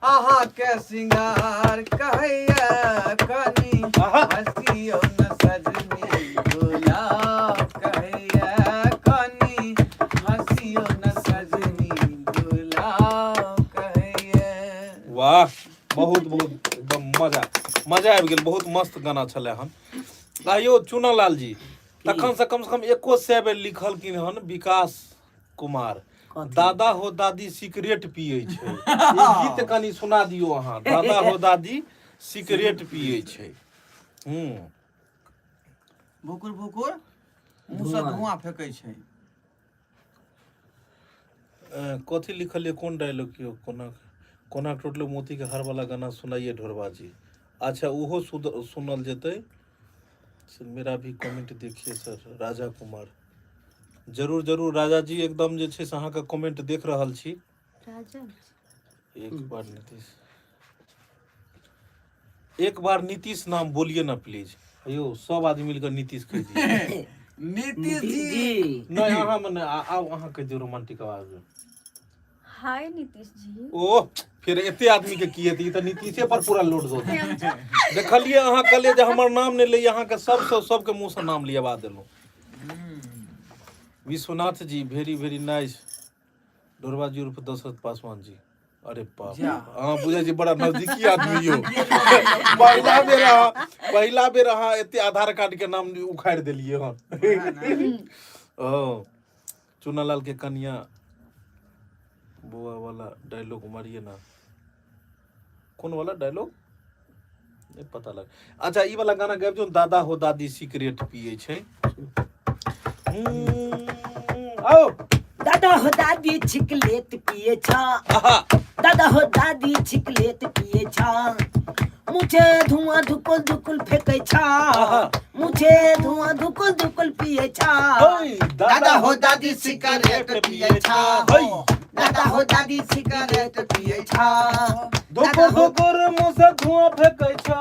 अहाँ के सिंगार कहैया कनी आहा। हसियो न सजनी गुलाब कहैया कनी हसियो न सजनी गुलाब कहैया। वाह, बहुत बहुत एकदम मजा मजा आबि गेल, बहुत मस्त गाना छलै हन। आइयो चुनालाल जी तखन से कम से कम एको सए बेर लिखलखिन हन विकास कुमार, कथी? दादा हो दादी सिगरेट पियै छै, ई गीत कनि सुना दियौ अहाँ। दादा हो दादी सिगरेट पियै छै। हूँ भुकुर भुकुर मुँह से धुआं फेकै छै। कथी लिखल कोन डायलॉग यौ? कोना कोना टूटलो मोती के हार वाला गाना सुनाइए ढोरबा जी। अच्छा, ओहो सुनल जेतै। से मेरा भी कमेंट देखिए सर, राजा कुमार। जरूर जरूर राजा जी, एकदम जे छै से अहाँके कमेंट देख रहल छी। राजा एक बार नीतीश, एक बार नीतीश नाम बोलिए ना प्लीज। अयो सब आदमी मिलकर नीतीश कहि दियौ। नीतीश जी जी नहि, अहाँ मने आब अहाँ कहि दियौ रोमांटिक आवाज में। हाय नीतीश जी। ओ फिर एते आदमी के की हेतै, ई तऽ नीतीशे पर पूरा लोड दऽ देलकै। देखलियै अहाँ कहलियै जे हमर नाम नहि लैए, अहाँके सबसँ सबके मुँहसँ नाम लियबा देलहुँ। Vishwanath ji very very nice. Dhorba ji उर्फ दशरथ पासवान जी, अरे बाप रे, अहाँ बुझै छी बड़ा नजदीकी आदमी यौ। पहिला बेर अहाँ एते आधार कार्ड के नाम उखाड़ि देलियै हन। ओ चुनालाल के कनिया बौआ वाला डायलॉग मारिए ना। कोन वाला डायलॉग नहि पता लग। अच्छा, ई वाला गाना गाबि दियौ, दादा हो दादी सिगरेट पियै छै। आओ। दादा हो दादी छिकलेट पिए छा। आहा। दादा हो दादी छिकलेट पिए छा, मुझे धुआं धुकुल धुकुल फेंके छा। आहा। मुझे धुआं धुकुल धुकुल पिए छा। हे, दादा हो दादी सिगरेट पियै छा। हे, दादा हो दादी सिगरेट पिए छा, धुकुर धुकुर मुँह से धुआं फेंकै छा,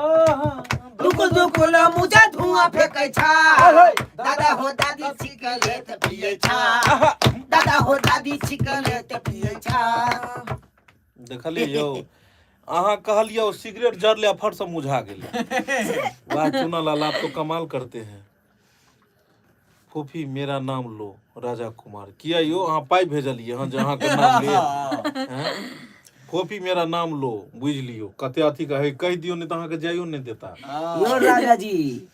धुकुल धुकुल मुझे धुआं फेंके छा। हे, दादा हो दादी सिगरेट पिए छा। आहा। दादा हो दादी सिगरेट पिए छा। देखलियै यौ, अहाँ कहलियै ओ सिगरेट जरले आ फट से मुझा गेलै। वाह चुनालाल, आप तो कमाल करते हैं। फूफी मेरा नाम लो, राजा कुमार। किया यौ, अहाँ पाइ भेजलियै हँ जे अहाँके नाम ले? हैं? फोफी मेरा नाम लो, बुझि लियौ कते अथी कहै, कहि दियौ, नहि तऽ अहाँके जाइयो नहि देता। यो राजा जी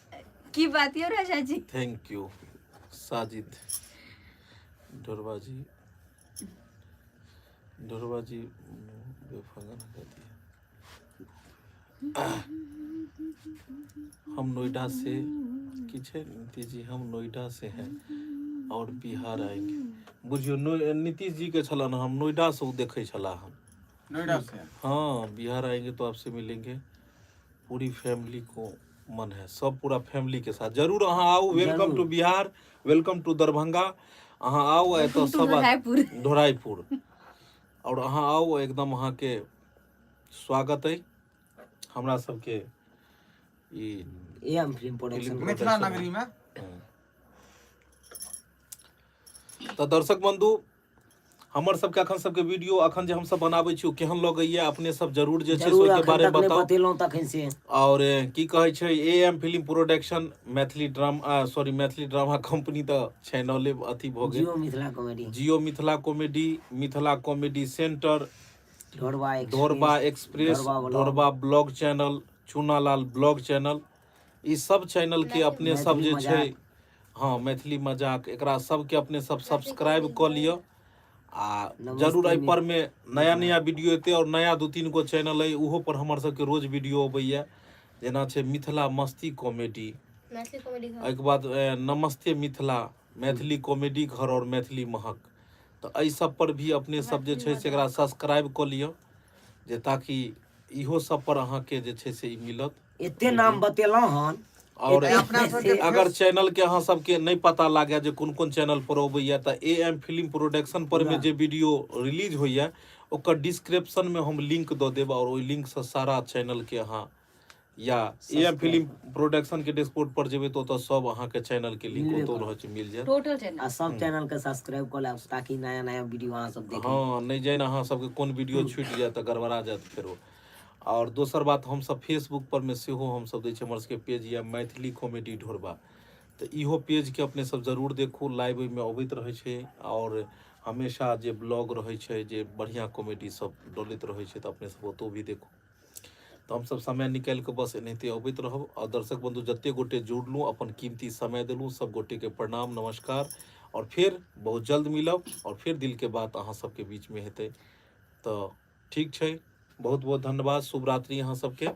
की बात यौ राजा जी? Thank you Sajid. Dhorba जी, ढोरबा जी बेफगन कर दिया। हम नोएडा से की छै नीतीश जी, हम नोएडा से हैं और बिहार आएंगे। बुझियौ नीतीश जी के छलन, हम नोएडा से ओ देखै छलाह हन। नोएडा से? हाँ, बिहार आएंगे तो आपसे मिलेंगे, पूरी फैमिली को मन है, सब पूरा फैमिली के साथ। जरूर अहाँ आउ, welcome to Bihar, welcome to Darbhanga. अहाँ आउ एतऽ Welcome to सब ढोराईपुर। ढोराईपुर। और अहाँ आउ, एकदम अहाँके स्वागत अइ हमरा सबके ई एम फिल्म प्रोडक्शन मिथिला नगरी में। तऽ दर्शक बंधु, हमर सबके अखन सबके वीडियो अखन जे हमसब बनाबै छी ओ केहन लगैया, अपने सब जरूर जे छै से जरूर ओहिके अखन बारे तक मे नहि बताउ। बतेलहुँ तखन से। और की कहै छै, A M film production, Maithili drama, sorry, Maithili drama company तऽ चैनले अथी भऽ गेल। Jio Mithila comedy, Jio Mithila comedy, Mithila comedy centre, Dhorba express, Dhorba express, Dhorba blog, Dhorba blog channel, Chunalal blog channel, ई सब चैनल के अपने सब जे मैथिली छै मजाक। हँ, मैथिली मजाक, एकरा सबके अपने सब सब्सक्राइब कऽ लिअ आ नमस्ते जरूर एहि पर मे नया नया वीडियो एतै। और नया 2-3 गो चैनल अइ, ओहो पर हमर सबके रोज वीडियो अबैया, जेना छै मिथिला मस्ती कॉमेडी। मैथिली कॉमेडी घर। एहिके बाद नमस्ते मिथिला, मैथिली कॉमेडी घर आओर मैथिली महक। तऽ एहि सब पर भी अपने सब जे छै से एकरा सब्सक्राइब कऽ लिअ, जे ताकि इहो सब पर अहाँके जे छै से ई मिलत। एते नाम बतेलहुँ हन। और एते अपना सबके अगर चैनल के अहाँ सबके नहि पता लागे जे कोन कोन चैनल पर अबैया, तऽ ए एम फिल्म प्रोडक्शन पर में जे वीडियो रिलीज होइया ओकर डिस्क्रिप्शन में हम लिंक दऽ देब, और ओहि लिंक से सारा चैनल के अहाँ या ए एम फिल्म प्रोडक्शन के डैशबोर्ड पर जेबै तऽ ओतऽ सब अहाँके चैनल के लिंक मिलबे ओतौ करत। रहै छै, मिल जायत। टोटल चैनल आ सब चैनल के सब्सक्राइब कऽ लेब ताकि नया नया वीडियो अहाँ सब देखी। हँ, नहि जानि अहाँ सबके कोन वीडियो छूटि जायत तऽ गड़बड़ा जायत फेरो। आओर दोसर बात, हमसब फेसबुक पर मे सेहो हमसब दै छी, हमर सबके पेज यऽ मैथिली कॉमेडी ढोरबा, तऽ इहो पेजके अपने सब जरूर देखू। लाइव ओहिमे अबैत रहै छै आओर हमेशा जे ब्लॉग रहै छै जे बढ़िआँ कॉमेडी सब डलैत रहै छै, तऽ अपने सब ओतौ भी देखू। तऽ हमसब समय निकालि कऽ बस एनाहिते अबैत रहब। आओर दर्शक बन्धु जते गोटे जुड़लहुँ, अपन कीमती समय देलहुँ, सब गोटेके प्रणाम, नमस्कार, आओर फेर बहुत जल्द मिलब आओर फेर दिलके बात अहाँ सबके बीचमे हेतै। तऽ ठीक छै, बहुत बहुत धन्यवाद, शुभ रात्रि अहाँ सबके।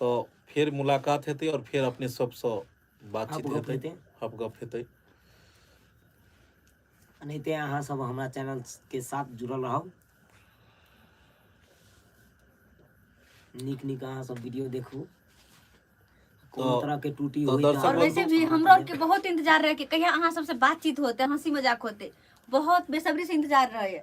तऽ फेर मुलाकात हेतै आओर फेर अपने सबसँ बातचीत हप गप हेतै, हेतै। हप गप हेतै। एनाहिते अहाँ सब हमरा चैनल के साथ जुड़ल रहब, नीक नीक अहाँ सब वीडियो देखू। कोनो तऽ- तरह के टूटी तऽ होई दर्शक और वैसे बंधु- भी हमरो आर के बहुत इंतजार रहे कि कहिया अहाँ सबसे बातचीत होते, हंसी मजाक होते, बहुत बेसब्री से इंतजार रहे।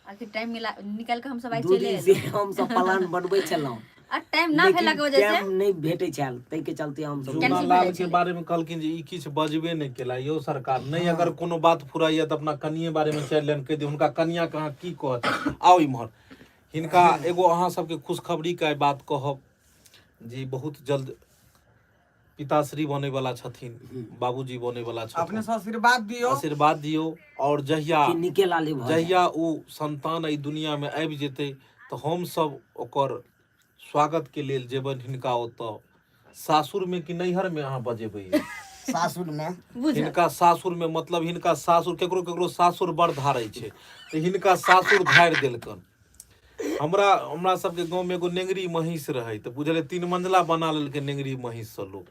आखिर टाइम मिला निकाल के हम सब आइ दू चले दिन से एलहुँ। हम सब प्लान बनबै छलहुँ, आ टाइम ना लेकिन भेला के वजह से टाइम नहि भेटै छल, ताहिके चलते हम सब जूना कैंसिल लाल भऽ जाइ के छलै। बारे में कहलखिन जे ई किछु बजबे नहि केला यौ सरकार। नहि अगर कोनो बात फुराइया तऽ अपना कनिये बारे में 4 लाइन कहि दियौ, हुनका कनिया के अहाँ की कहत। आउ इम्हर, हिनका एगो अहाँ सबके खुशखबरी के आइ बात कहब जे बहुत जल्द पिताश्री बने वाला छथिन, बाबूजी बने वाला अपने छथिन। सब आशीर्वाद दियौ, आशीर्वाद दियौ। और जहिया कि नीके लाले भऽ जाय। जहिया ओ संतान एहि दुनिया में आबि जेतै तऽ हम सब ओकर स्वागत के लेल जेबनि हिनका ओतऽ सासुर में कि नैहर में अहाँ बजेबै? सासुर में। बुझल हिनका सासुर में, मतलब हिनका सासुर, केकरो केकरो सासुर बड़ धारै छै, तऽ हिनका सासुर धारि देलकन। हमरा हमरा सबके गाँव में एगो नेंगरी महींस रहै, तऽ बुझलियै 3 मंजिला बना लेलकै नेंगरी महींस से लोक।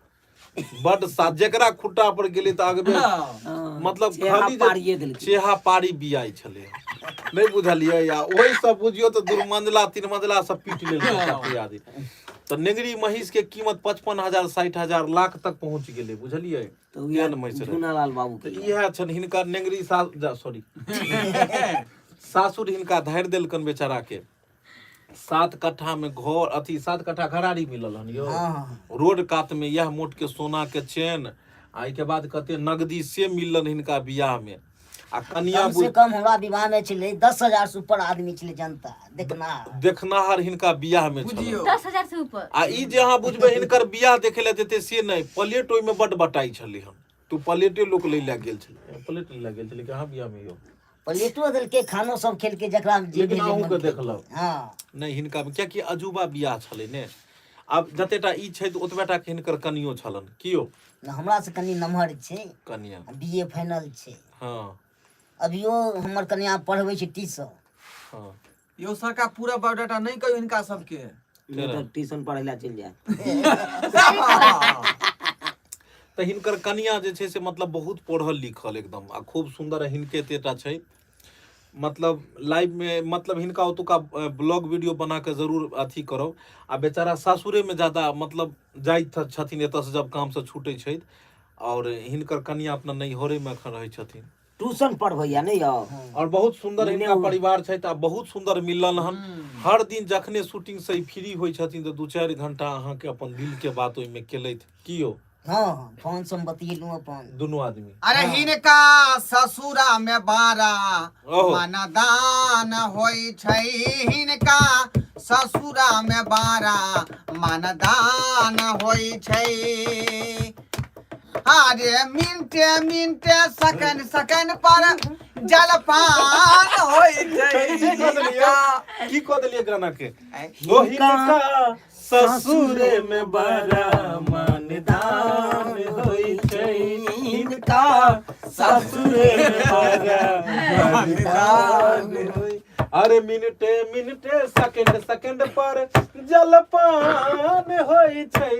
बड सा जेकरा खुट्टा पर गेलै तऽ अगबे हँ, मतलब चेहा खाली जे पारिये देलकै। चेहा पारी बियाइ छलै, नहि बुझलियै? आ ओहि सब बुझियौ तऽ 2 मंजिला 3 मंजिला सब पीट लेलकै कते आदमी। तऽ नेंगरी महींस के कीमत 55,000 60,000 लाख तक पहुंच गेलै, बुझलियै? तऽ उएह तेहन महींस रहै। झूनालाल बाबू तऽ के इएह छनि हिनका नेंगरी सॉरी सासुर हिनका धारि देलकन बेचारा के। 7 कट्ठा में घर, अथी 7 कट्ठा घरारी मिलल हन यौ, रोड कात में। यह मोट के सोना के चेन आ एहिके बाद कते नगदी से मिललन हिनका बियाह में। आ कनिया कम से कम हमरा विवाह में छलै 10,000 से ऊपर आदमी छलै जनता देखना देखनाहर हिनका बियाह में छलै बुझियौ 10,000 से ऊपर। आ ई जे अहाँ बुझबै हिनकर बियाह देखे लए जेतै से नहि, प्लेट ओहिमे बड बटाइ छलै हन, तू प्लेटे लोक लै लए गेल छलै, प्लेट लै लए गेल छलै कि अहाँ बियाह में यौ? प्लेटो देलकै, खानो सब खेलकै, जकरा जे लेकिन भेलै अहूँके मन खेलकै। देखलक। हँ नहि हिनका कियाकि अजूबा बियाह छलै ने। आब जतेटा ई छै तऽ ओतबे टा के हिनकर कनियो छलन कियो? हमरा से कनि नमहर छै कनिया, बी ए फाइनल छै। हँ अभियो हमर कनिया पढ़बै छै टीशन। हँ यौ सरकार, पूरा बायोडाटा नहि कहियौ हिनका सबके। नहि तऽ ट्यूशन पढ़ै लए चलि जायत। तऽ हिनकर कनिया जे छै से मतलब बहुत पढ़ल लिखल एकदम आ खूब सुन्दर हिनके एतेटा छै। मतलब लाइव में मतलब हिनका ओतुका ब्लॉग वीडियो बना के जरूर अथी करब। आ बेचारा सासुरे में ज्यादा मतलब जाइत छथिन एतऽ से जब काम से छूटे छथि, और हिनकर कनिया अपना नैहरे में अखन रहै छथिन। ट्यूशन पढ़बैया नहि यौ? और बहुत सुंदर नहि हिनका ओ- परिवार छथि आ बहुत सुंदर मिलल हन। हर दिन जखने शूटिंग से फ्री होइ छथिन तऽ 2-4 घंटा अहाँके अपन दिल के बात ओहिमे केलथि कियो? हँ हँ, फोन से हम बतियेलहुँ अपन दुनू आदमी। अरे हिनका ससुरा में बारा ओहो। मनदान होइ छै, हिनका ससुरा में बारा मनदान होइ छै। अरे मिनटे मिनटे सकन सकन पर जलपान होइ छै। की कऽ देलियै? की कऽ देलियै गाना के? आँय? ओ हिनका ससुरे में बड़ा मानदान होइ छै, हिनका ससुरे में बड़ा मानदान होइ। अरे मिनटे मिनटे सेकंड सेकंड पर जलपान होइ छै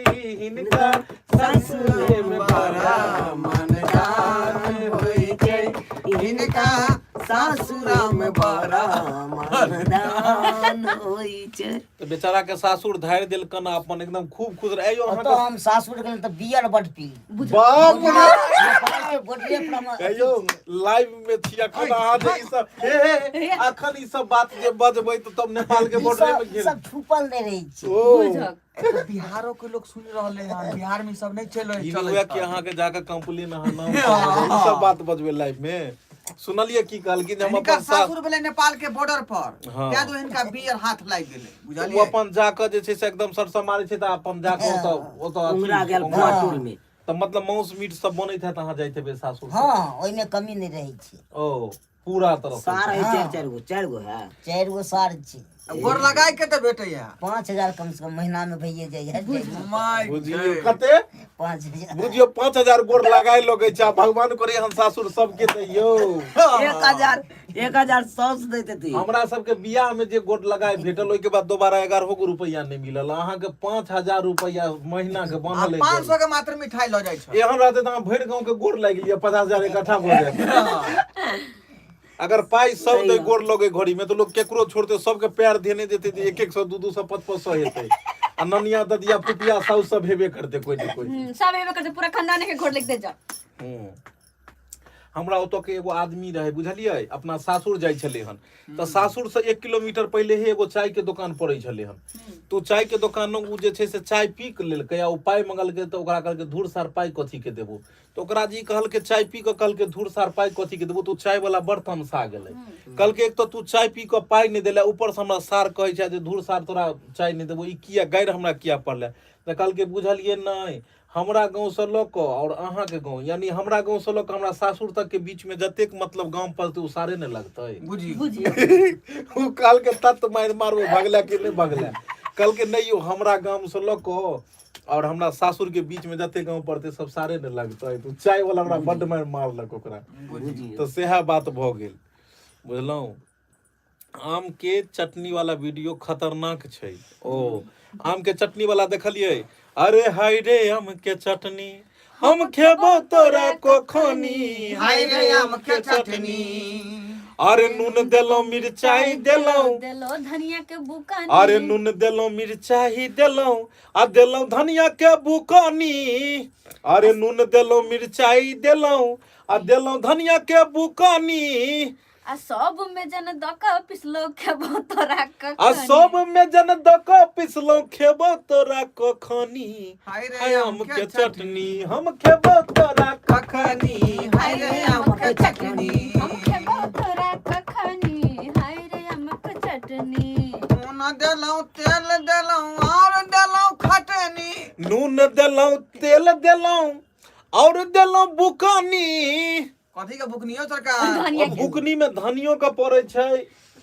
हिनका सासुरे में बड़ा मनदान होइ छै हिनका सासुरा में बड़ा मनदान होइ छै। तऽ बेचारा के सासुर धारि देलकन आ अपन एकदम खूब खुश रहे। आइयो ओतऽ अहाँके हम सासुर गेल तऽ बियर बड पी बाप रे नेपाल के बोटले पर हम कहियो लाइव में छी अखन अहाँ जे ई सब हे हे हे, अखन ई सब बात जे बजबै तऽ तब नेपाल के ई बॉर्डरे सब में ई घेर सब छुपल नहि रहै छै। ओ बुझक तऽ बिहारो के लोग सुन रहले हन बिहार में ई सब नहीं चल ई चलै हुए कि अहाँ के जाके कंप्लेन अहाँ नाम करबै, ई सब बात बजबै लाइव में सुनलियै की कहलखिन जे हम हिनकर अपन सास सासुर भेलै नेपाल के बॉर्डर पर हाँ। तैं दुआरे हिनका बियर हाथ लागि गेलै ओ बुझलियै अपन जाकऽ जे छै से एकदम सरसो मारै छै तऽ अपन जाकऽ ओतऽ ओतऽ अथी- उंगरा गेल उंगरा। फुआ टोल में तऽ मतलब माउस मीट सब बनैत हैत अहाँ जाइत हेबै सासुर हँ ओहिमे कमी नहि रहै छै ओ पूरा तरह से सार है हाँ। चारि चारि गो चारि गो है 4 गो सार छै। गोर लगाय के तऽ भेटैया 5000 कम से कम महीना में भइए जाइए। My बुझियौ God. कते 5000। बुझियौ 5000 गोर लगाय लगै छै आ भगवान करे हम सासुर सबके दैयौ। 1000 1000 सौस दैत हेतै। हमरा सबके बियाह में जे गोट लगाय भेटल ओहिके बाद दोबारा 11 गो रुपैआ नहि मिलल। अहाँके 5000 रुपैआ महीना के आ बनल 500 के मात्र मिठाई लऽ जाइ छै। एहन रहतै तऽ अहाँ भरि गाँव के गोर लागि लिअ 50,000 इकट्ठा भऽ जायत। अगर पाइ सब दै गोर लगे घड़ी में तो लोग केकरो छोड़ते सबके पैर धेने जेतै जे 1-1 सौ 2-2 सौ 5-5 सौ हेतै आ ननिया ददिया फुफिया साउस सब हेबे करतै कोई ने कोई। सब हेबे करतै पूरा खानदान के गोर लगते जाओ। हमरा ओतऽ के एगो आदमी रहे बुझलियै अपना सासुर जाइ छलै हन तऽ सासुर से 1 किलोमीटर पहिले ही एगो चाय के दोकान पड़ै छलै हन तो चाय के दोकान ओ जे छै से चाय पी के लेलकै आ ओ पाइ मंगलकै तऽ ओकरा कहलकै धूर सार पाइ कथी के देबो तऽ ओकरा जे कहलकै चाय पी कऽ कहलकै धूर सार पाइ कथी के देबो तऽ ओ चाय वाला बड़ तमसा गेलै कहलकै एक तऽ तू चाय पी कऽ पाइ नहि देले ऊपर से हमरा सार कहै छै जे धूर सार तोरा चाय नहि देबो ई किया गारि हमरा किया पड़लै तऽ कहलकै बुझलियै नहि हमरा गाँवसँ लऽ कऽ आओर अहाँके गाँव यानी हमरा गाँवसँ लऽ कऽ हमरा सासुर तकके बीचमे जतेक मतलब गाम पड़तै ओ सारे ने लगतै। बुझियौ बुझियौ ओ कहलकै तत मारि मारबो भगलै कि नहि भगलै कहलकै नहि यौ हमरा गामसँ लऽ कऽ और हमरा सासुर के बीच में जते गाँव पड़तै सब सारे ने लगतै। तऽ चाय वाला हमरा बड्ड मारि मारलक ओकरा तऽ सएह बात भऽ गेल बुझलहुँ। आम के चटनी वाला वीडियो खतरनाक छै। ओ आम के चटनी वाला देखलियै? अरे हाय रे आम के चटनी हम खेबो तोरा कोखनी हाय रे आम के चटनी अरे नून देलहुँ मिरचाई देलहुँ देलो धनिया के बुकनी अरे नून देलहुँ मिरचाई देलहुँ आ देलहुँ धनिया के बुकनी अरे नून देलहुँ मिरचाई देलहुँ आ देलहुँ धनिया के बुकनी आ सब में जन दक पिसलो खेबो तोरा आ कखनी सब में जन दक पिसलो खेबो तोरा कखनी हाय रे हाय आम के चटनी हम खेबो तोरा कखनी हाय रे आम के चटनी हम खेबो तोरा कखनी हाय रे आम के चटनी नून देलहुँ तेल देलहुँ और देलहुँ खटनी नून देलहुँ तेल देलहुँ और देलहुँ बुकनी कथी के बुकनी हो सरकार? धनिया के। बुकनी में धनियो के पड़ै छै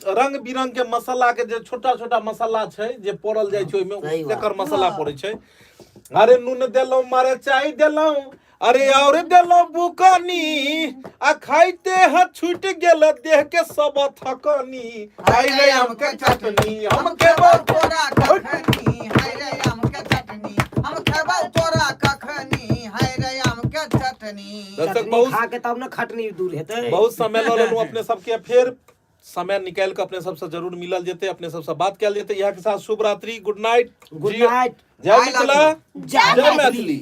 रंग बिरंग के मसाला के जे छोटा छोटा मसाला छै जे पड़ल जाइ छै ओहिमे सही बात। तेकर मसाला पड़ै छै। अरे नून देलहुँ मरचाई देलहुँ अरे और देलहुँ बुकनी आ खाइते ह छूटि गेल देह के सब थकनी हाय रे आम के चटनी हम खेबो तोरा कखनी हाय रे आम के चटनी हम खेबो तोरा कखनी हाय रे आम के चटनी। दर्शक चटनी बहुत खा के तब ने खटनी दूर हेतै। बहुत समय लऽ लेलहुँ अपने सबके फेर समय निकालि कऽ अपने सबसँ जरूर मिलल जेतै अपने सबसँ बात कयल जेतै। इएह के साथ शुभ रात्रि गुड नाइट गुड नाइट जय मिथिला जय जय मैथिली।